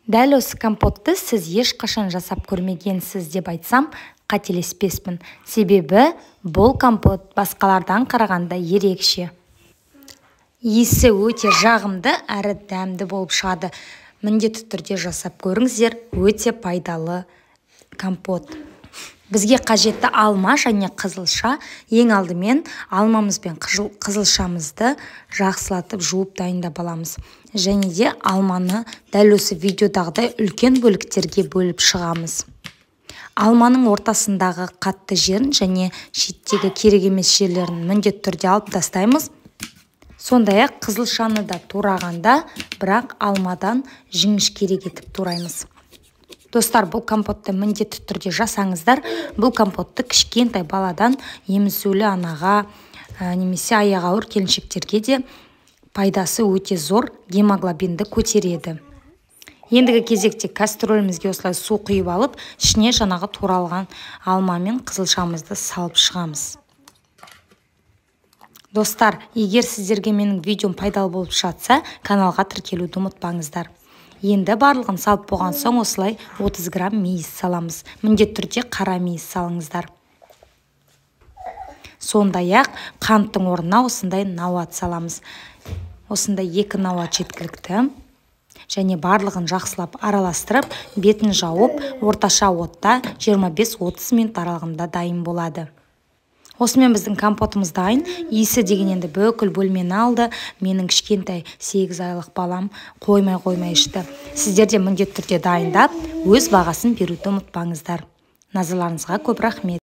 Дәл осы компотты сіз ешқашан жасап көрмегенсіз деп айтсам, қателеспеспін. Себебі бұл компот басқалардан қарағанда ерекше. Иісі өте жағымды әрі дәмді болып шығады. Міндетті түрде жасап көріңіздер, өте пайдалы компот. Бізге қажетті алма және қызылша. Ең алдымен алмамыз бен қызылшамызды жақсылатып жуып дайындап аламыз. Және де алманы дәл осы видеодағыдай үлкен бөліктерге бөліп шығамыз. Алманың ортасындағы қатты жерін және шеттегі керек емес жерлерін міндетті түрде алып тастаймыз. Сондай-ақ қызылшаны да турағанда, бірақ алмадан жіңішкерек етіп тураймыз. Достар, бұл компотты міндетті түрде жасаңыздар. Бұл компотты кішкентай баладан емізулі анаға немесе аяғы ауыр келіншектерге де пайдасы өте зор, гемоглобинді көтереді. Ендігі кезекте кастрөлімізге осылай су құйып алып, ішіне жаңағы туралған алма мен қызылшамызды салып шығамыз. Достар, егер сіздерге менің видеом пайдалы болып жатса, каналға тіркелуді ұмытпаңыздар. Енді барлығын салып болған соң осылай 30 грамм мейіз саламыз. Міндетті түрде қара мейіз салыңыздар. Сондай-ақ қанттың орнына осындай науат саламыз. Осындай 2 науат жеткілікті. Және барлығын жақсылап араластырып, бетін жауып, орташа отта 25-30 минут аралығында дайын болады. Осымен біздің компотымыз дайын. Иісі деген енді бүкіл бөлмені алды. Менің кішкентай 8 айлық балам қоймай-қоймай ішті. Сіздер де міндетті түрде дайындап, өз бағасын беруді ұмытпаңыздар. Назарларыңызға көп рахмет.